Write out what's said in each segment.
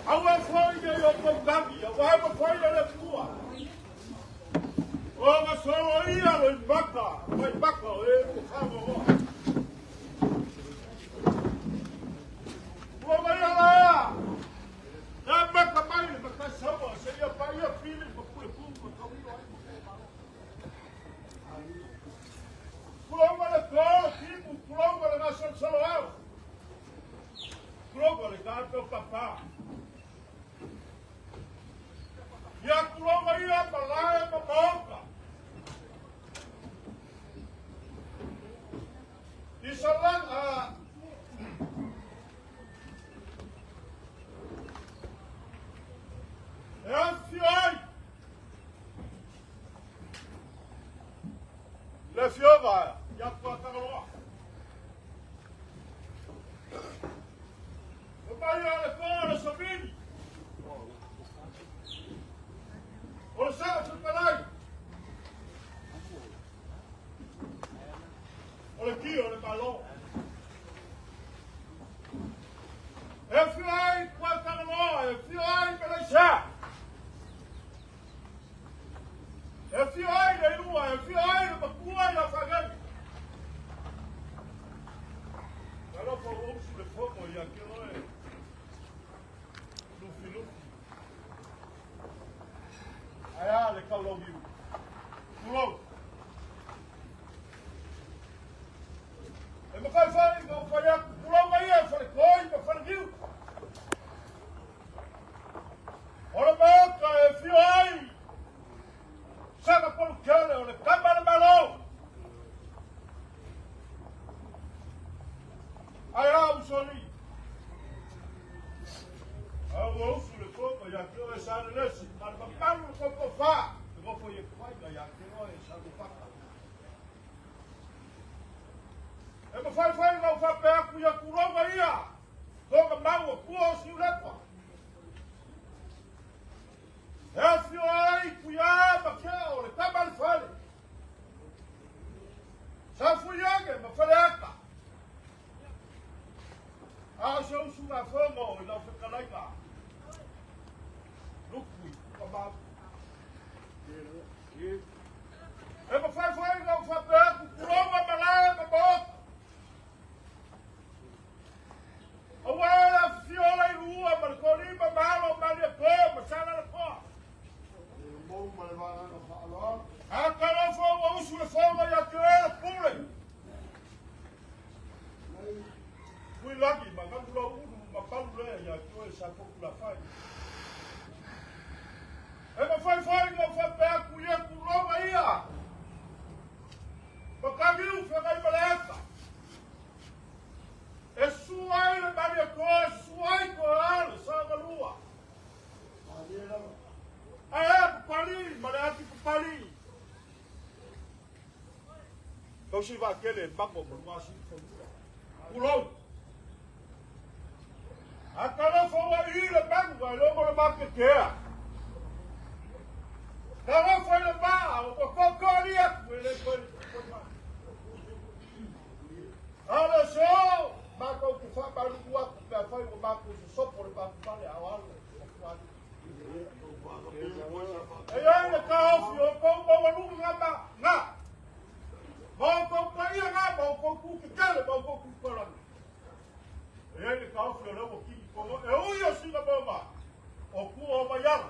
Aua foi nei outou tagi, aua e mafai e le Atua ona soloia loimata maimata o e ua faanoanoa. Ua mai ala na mata mai le matasaua seia paia pili ma puleku ma tauilo ai ma malo. Tulou le to, timu, tulou le gasolosolo ao. Tulou le tato papa. Ia tulou ia malae ma maota. I salaga e afifio ai le Afioga ia Tuatagaloa. O mai a le toa le savili. O le sao fetalai. O le ki o le Malo. E afio ai Tuatagaloa, e afio ai Malaisia. E afio ai le Ilua, e afio ai le Matua ia Fageni. Talofa ua usu le fono ia te oe, Lufilufi. Ae a le taulauniu. Tulou. E mafai foi ona ou fai atu, tulou mai ia Faletoi ma Faleniu. O le Maota e afio ai Saka Polokele o le tama a le Malo. Ae a usoalii. A ua usu le fono ia te oe Salelesi ma le mamalu o le tofa e nofo i Epufaiga ia te oe Salufata. E mafai foi ona ou faapea atu ia tulaga ia toga mau o tua o Siulepa. E afio ai Tuia ma Kea o le tama a le fale. Safuiage ma Faleata. A o se usugafono i lau fetalaiga, Lukui Kamau. E mafai foi ona ou faapea atu, tulou malae ma maota. Aua le afifio o Lailua ma le Tolima ma Alo ma Aliapoe ma Salalapoa. A talofa ua usu le fono ia te oe le pule. Tuilagi ma Gamulauulu ma Palulea ia te oe sa Topulafai. E mafai foi ona ou faapea atu ia tulaga ia. Mataniu Feagaimaleata. E su ai le Malietoa, e su ai Toa le Saogalua. Ae a papali ma le ati papali. Tausi vaatele e mago ma luga si fanua. Tulou. A talofa ua i le manu ai logo le maketea. Talofa i le maa o ua koko ali atu e le koe le koe mai. A le so, matou te faamalulu atu pe afai ua matou sosopo le matou a o alo o fuali. E i ai le taofi o tou maualuga nga ma nga. Ma o tou paia nga ma o tou tu tetele ma o tou tu palagi. E i ai le taofi o lea ua kiki kono e ui o sina moma o tua o maiala.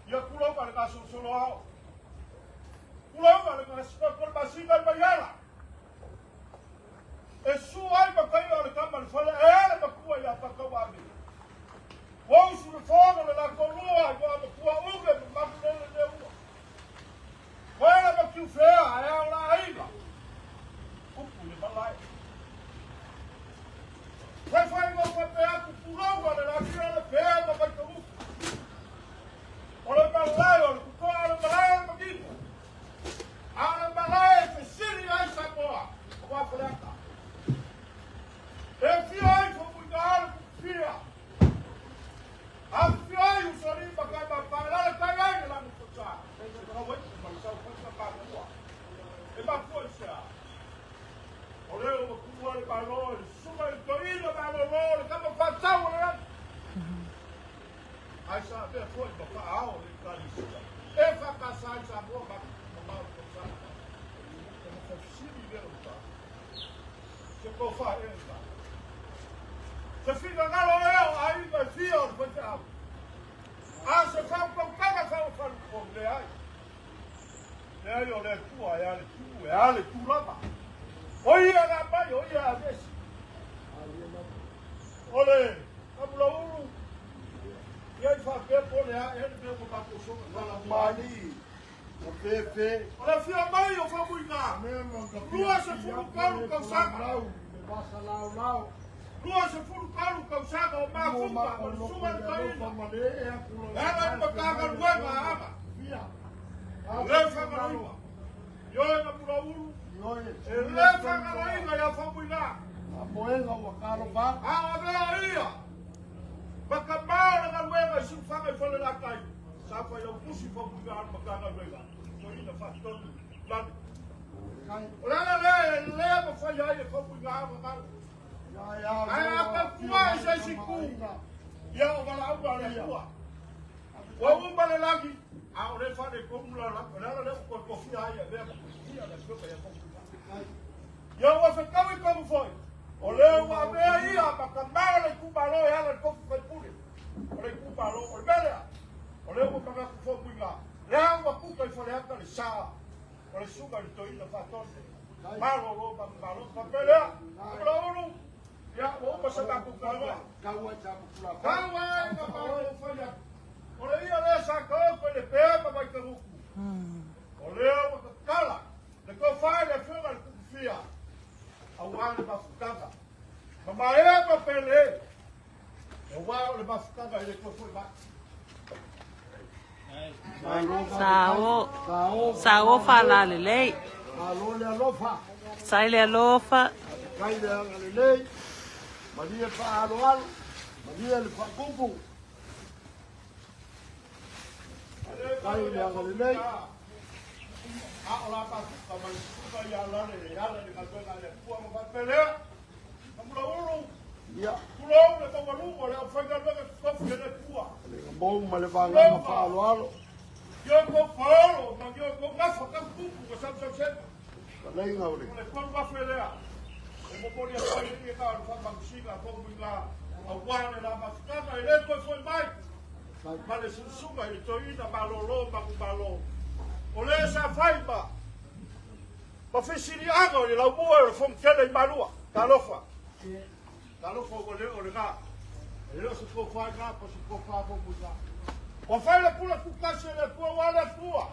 Ia tulou le gasolosolo ao. Tulou le gasolosolo masina i maiala. E su ai ma taia o le tama le fale e ale matua ia pakau ame. Ua usu le fono le latou lua i ua matua uge ma maku lele le ua. Koe ma kiufea e ao la aiga. Upu le malae. Fai fai mo faapea atu tulou le lakia le pea ma vaitalufu. O le malae o le kutoa o le malae o le manino. A o le malae e fesili ai Samoa, aua Faleata. E fia ai Faumuina le Kukufia. Afifio ai Usoalii ma Kaimapalala tai ai le lagi fosa. Kauaitu ma le saofaiga makua. E mafua i se. avea foi ma faaao o le Ekalesia EFKS i Samoa ma mamao i tausaga. Ona faafesili lea o le ta. Se tofa ea i ta. Se finagalo ea o aiga e fia o le faifeau. A o se faautautaga faafalupo, leai. Leai o le Atua e a le tu, e a le tu lava. O ia na aumai, o ia e aveese. O le Kamulaulu, ia i faapea po o le a ea le mea ua matou soga tala Mali, o fefe. O le afio mai o Faumuina, 23 tausaga. 23 tausaga o mafuta ma le susuga i le toeaina e ala i le Matagaluega a Aga. Le faagaloina. Ioe na Mulaulu, e le faagaloina ia Faumuina. A o avea ia ma tama o le galuega i siufaga i Falelatai, sa failautusi Faumuina o le Matagaluega, toeaina faatonu lani. O le ala lea e le mafai ai e Faumuina ona galo. Ae a tautua i se isi itu, ia o valaauga a le Atua. Ua uma le lagi, a o lea e faaletonu le lalolagi. O le ala lea ua toe tofia ai e avea ma tofia le afioga ia Faumuina. Ia ua fetaui tonu foi, o lea ua avea ia ma tama o le itumalo e ala i le tofi faipule o le itumalo. O le mea lea, o lea ua manatu Faumuina, lea ua tuta i Faleata le sa o le susuga i le toeaina Faatonu. Malolo ma malo. Faapea lea, Ulu, ia ua uma sa matou talanoa. Tau ai na matou fai atu. O le ia lea sa taoto i le pea ma Vaitanuku. O lea ua tatala le tofa i le afioga i le Tutufia aua le mafutaga. Ma maea ma pele, aua o le mafutaga e le toe foi mai. Sao, sao faalalelei. Malo le alofa. Sai le alofa. Kai le agalelei. Malie faaloalo. Malie le faakupu. Kai le agalelei. A o la mafuta ma le susuga ia Lale e ala i le galuega a le Atua ma faapea lea, Kamulaulu, Ia. tulou le maualuga o le aufaigaluega totofi e le Atua. Le mou ma le vagana faaloalo. Ni outou paolo ma ni outou gafa tautupu ma sausausega. Taleiga o le. O le 3,000 lea e momoli atu ai le iega o le faamalosiga a Faumuina aua le la mafutaga e le toe foi mai ma le susuga i le toeaina malolo manumalo o le sa fai ma fesiliaga o le laumua o le Fonotele i Malua. Talofa. Talofa ua le o lena. E le o se tofa i na, po se tofa Faumuina. Ua fai le pula tutasi e le Atua ua le Atua.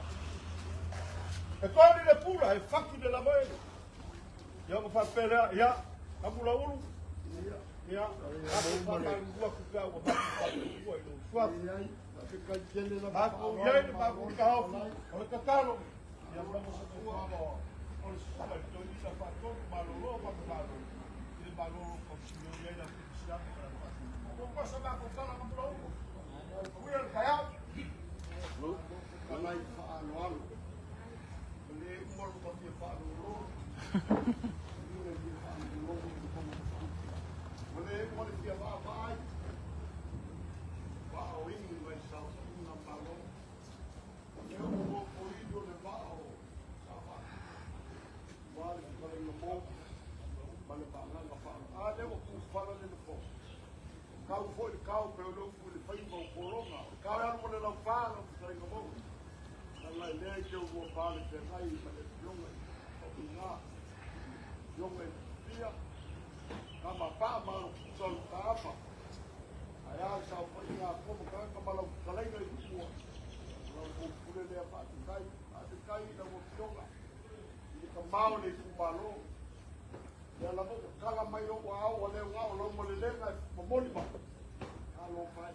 E toli le pula, e faki le lamaele. Ia ua faapea lea, ia, Kamulaulu, ia, matou faamalulu atu pe a ua matou faamalulua i lou suafa. Matou i ai le matou taofi, o le tatalo, ia maua se tofa o le susuga i le toeaina faatonu malolo ma malo i le malolo tausi o i ai lau kerisiano ma lau faatonu. Ua uma sa matou tala Kamulaulu, manuia le taeao. Talai faaloalo. Le uma lo fia faalolo. Le fia faalolo. Le uma le fia vaavaai. Vaa o ingi mai saofaiga malo. Le o o le vaa o sa faatupu. Ua le fetalaiga mo ma le vagaga faaloalo. A lea ua kufala le nofo. Kau foi le kau pe o le upu i le faiva o pologa. O le kau e alu ma le laupā lau fetalaiga mo. Ala i lea i te ua pa le feagai ma le afioga i Faumuina. Afioga i Pia. Kama paa ma lo kusa lo kaapa. Ae a le saofaiga a koma tagata ma lau fetalaiga i tua. Lau pule lea faafetai. Faafetai i lau afioga i le kamao le itumalo. Lea lava ua tala mai ou aao ua leo gao lau malelega e momoli mai. Alo fai.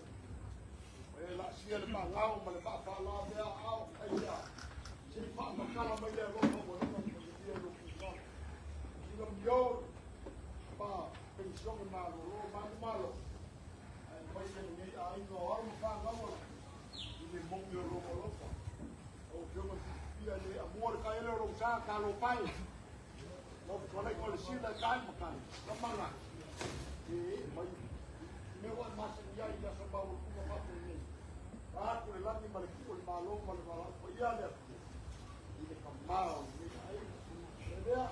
E laasia le maagao ma le vaafaalavea ao ai lea. Se i faamatala mai le alofa ua leva ona manuia i lou finagalo. Sina mio pa penisione malolo manumalo. Ae maise lenei aiga o alo ma fanau ala i le mogi o lou alofa. Lau afioga i le Fia le amua le taele o lou sa talo pai. Lau fetalaiga o le sila e tae ma tae. Lamana. E mai mea ua e masani ai i aso maualuga faapenei. Malo ma le valaau paia a le Atua i le tama o lenei aiga. O le mea,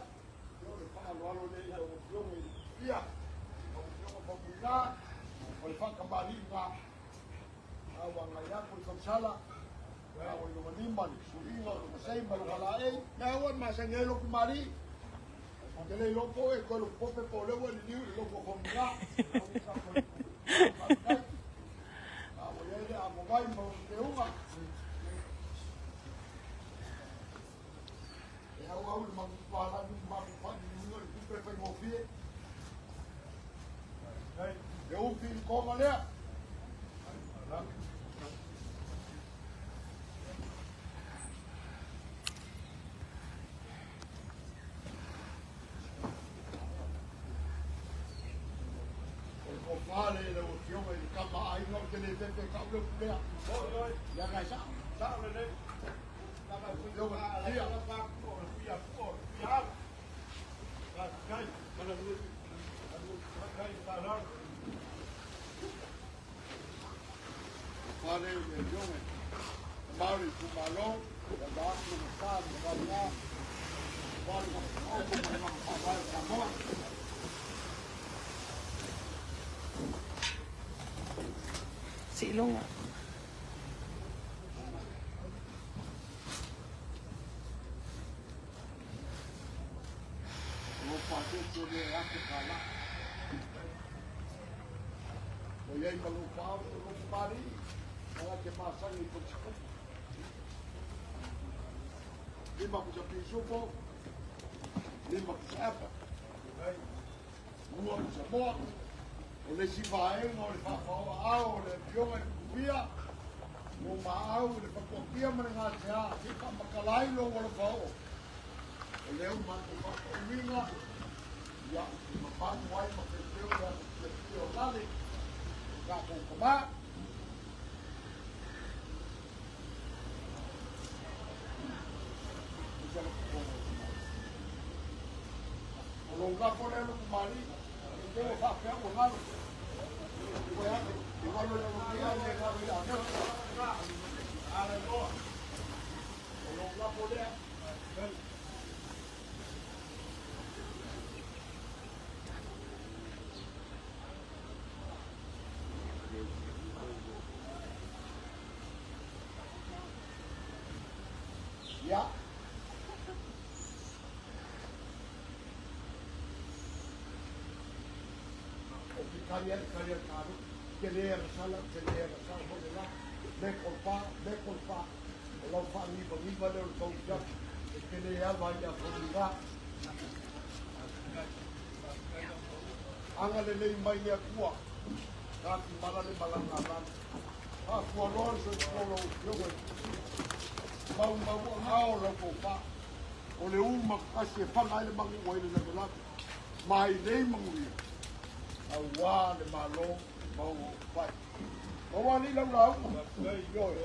ia o le faaaloalo lea i lau Afioga i le Tupia, lau Afioga Faumuina, o le faatamalii lena. A ua agai atu le tausala, a ua i lona lima le suiga o lona sei ma lona laei, mea ua e masani ai lotu malii. Ou te le iloa po o e toe lotu pope po o lea ua e liliu i le lotu a Faumuina. Faafetai. A ua i ai le amovai ma lona teuga. E auau le manupapalagi ma matou faaliliuina o le tupe e faigofie. E ufi i le toga lea. O le tofa lea i lau Afioga i le tama a aiga, ou te le fefe e tau le upu lea. Leaga e sao. Sao lelei. Afioga i le tofa lea i le Afioga i le tama o le itumalo, ia vaeatu lona sa ma le aua le gafaoto ma le gafa faavae o Samoa. Siiloga. O lo faatetu lea e ate tala. Ua i ai ma lou paao o lou malii, ala te masani i Polisikupu. Lima pusa pisupo, lima pusa apa, lua pusa moa. O le isi vaega o le faafaoaao o le Afioga i le Tupia, mo maau i le fatuakia ma le gasea, se i faamatala ai lou alofa oo. O lea ua matou faatauina, ia, e mamalu ai ma teuteu le aso fiafia o Lale, o tatou tama. O lou lafo lea lotu malii, e te ua faapea ua galo. E walu e lalo kia le galo i amosi. O lou lafo lea. Ia. O ke kari ai kari ai karu. Ke le ala sala, ke le ala sala ho le la. Me kolpa, me kolpa. O lau whaangiwa ngiwa leo le tau fiafi. E ke le awa i a fomira. Anga le lei mai le atua. Ka ki mala le malanga lana. Ha kua loa le soifua o lau afioga i le Mau mau ao lau tofa. O le u makasi e whanga ai le mangu ua i le lavelave. Mai nei manguia. Auā le malo mau o pai. Maua li lau lauga. Ioe.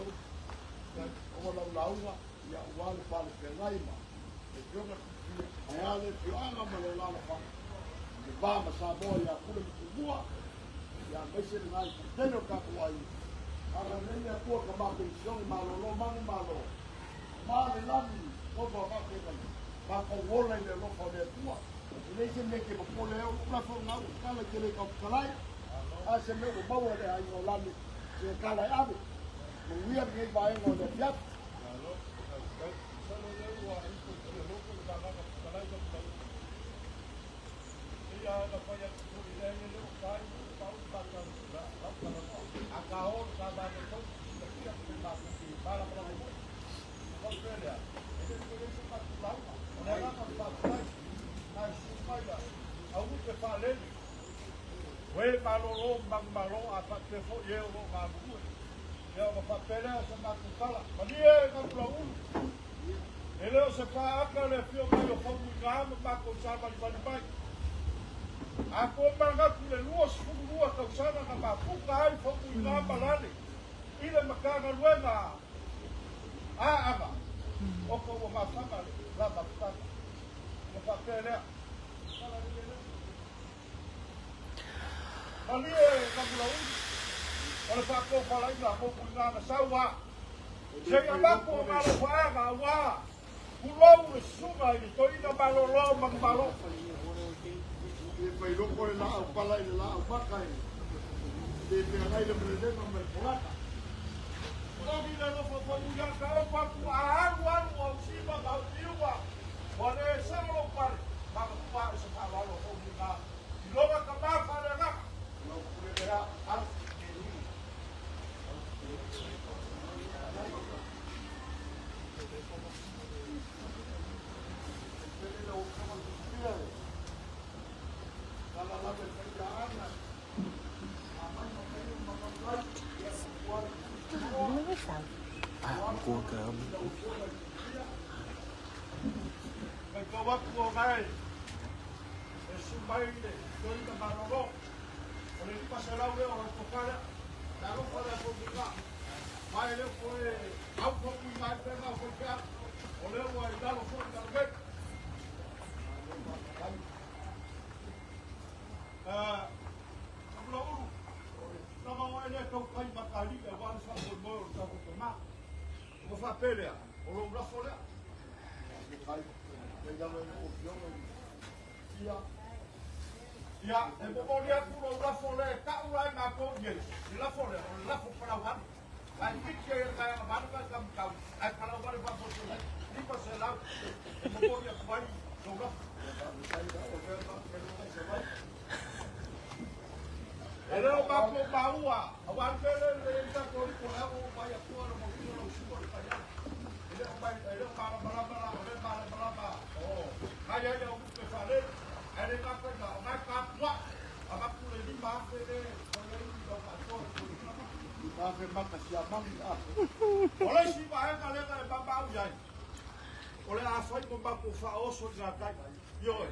Maua lau lauga. Ia ua le pale whengai ma. E fioga tupia. Ae a le fioanga ma le lala wha. Le vā ma Samoa ia kule mtumua. Ia maise le ngai tele o tātou ai. Ara nei le atua ka māpenisione malolo manu malo. Ma le lani, tofa whake mai. Ma ka wola i le alofa o le Atua. E le se mea ke mapole au, ula fo ngau, kala ke le kau kalai. A se mea ua maua le aiga o lani, se kala e ave. Manuia lenei vaega o le afiafi. Ue malolo manumalo a faapea foi e o loo galulue. Ia ona faapea lea o se matou tala. Malie gagula ulu. E le o se paaka le afio mai o Faumuina ma matou savalivali mai. A ko manatu le 22 tausaga na mafuta ai Faumuina ma Lale i le Matagaluega Aaga o ka ua mafaga le la mafutaga. Ona faapea lea. Malie gagula ulu. O le faatofalaiga a Faumuina na sau a. Se i avatu o Galofaega aua tulou le susuga i le toeaina malolo manumalo. E failoko le laau pala i le laau maka e le feagai le melelega ma le polata. Togi le alofa fomu ia ka opo atu a alu alu au sima ma au piuga ua le sao lou pale ma ka tua i se faaaloalo fou lena i lona tama faaleagaga. Lau pule lea alu. Pele lau afioga i le Tupia e lala lava e fai ana. Matau atu o nae e su mai le toeaina malolo, o le 500 lea o lau tofa lea. Le alofa lea Fomuga, ma e le o toe au Fomuga ai pea o faifeau, o lea ua i lalo foi i lalo nei. Kamulaulu, lava oe lea tautai makali'i aua le faamoemoe o le tatou tama. Ua faapea lea, o lou lafo lea. Ia, e momoli atu lou lafo lea e tau la e matou i ai, le lafo lea, o le lafo palauale. Ae piki ai le vaega vale ma le kamikau, ae palauale faafoefoe ai, 500 e momoli atu ai lou lafo. E le o matou maua, aua le mea lea e i ai tatou alii po o le a ua ou vaai atua le mauina lau susuga i le taiala. E le o mai, e le o malamalama la, o le malamalama o nai ai au lupe faalele, ae le gata i na, o nai tapuai, avatu le 5,000 le fai ai lau faasoa i le 5,000 maka siamagi a. O le isi vaega lea na e mamao i ai, o le a fai mo matou faaoso i gatai. Ioe.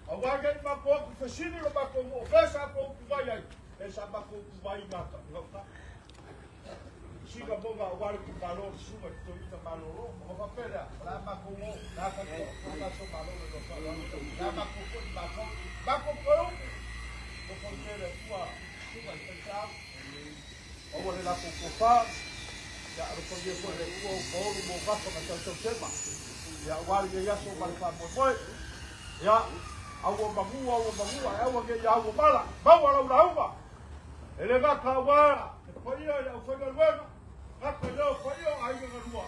Aua ne i matou atu fesili lo matou nuu, o fea sa tou utuvai ai? E sa matou utuvai i gauta. Sina moga aua le itumalo o le susuga i le toeaina malolo. Ona faapea lea, o le a matou o, o le a fai o le matou malo le loto faaaloalo. O le a matou foi matou, matou toe upu. Ua faipea le Atua, susuga i faifeau. Maua le latou tofa, ia alofagia foi e le Atua o paolo mo gafa na tautautema. Ia aua lenei aso ma le faamoemoe. Ia, aua manu, aua manu, ae aua ne i aua mala. Maua lau lauga. E le gata aua le paia i le aufaigaluega, gata i lea o paia o aiga na lua,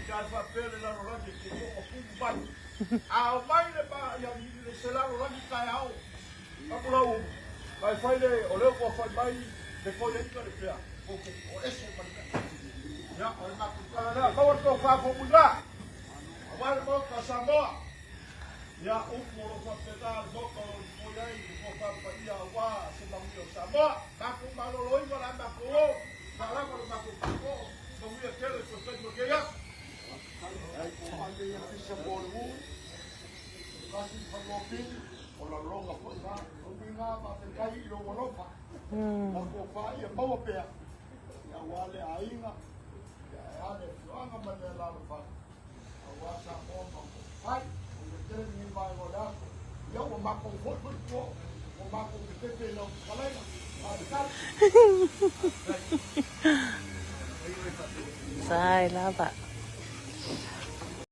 ia ae faapea le lalolagi e te oo tumu mai. A omai le ma, ia, se lalolagi taeao, Tapulau, ma e fai le, o lea ua fai mai le toeaina le pea, tou te o ese ma le mea. Ia, o le matou tala lea, maua le tofa Faumuina, aua le Maota o Samoa. Ia, upu o lo o faapena le Maota o lo o lipoi ai le tofa paia aua se manuia o Samoa. Matou maloloina la matou o, faalava le matou tautoo, manuia tele toe taimi o lenei aso. Ai ko ane ia fisa mo le uu, kasi whanopili, o la longa foi la, o minga ma te kai i lou alofa, la tofa ia maua pea, ia aua le aiga, ia e a le afioaga ma le alaalafaga, aua Samoa ma ko fai, o le tele ni vaega o le aso, ia ua matou foi foi tua, ua matou fetepe i lau fetalaiga, faafetai. Sai lava.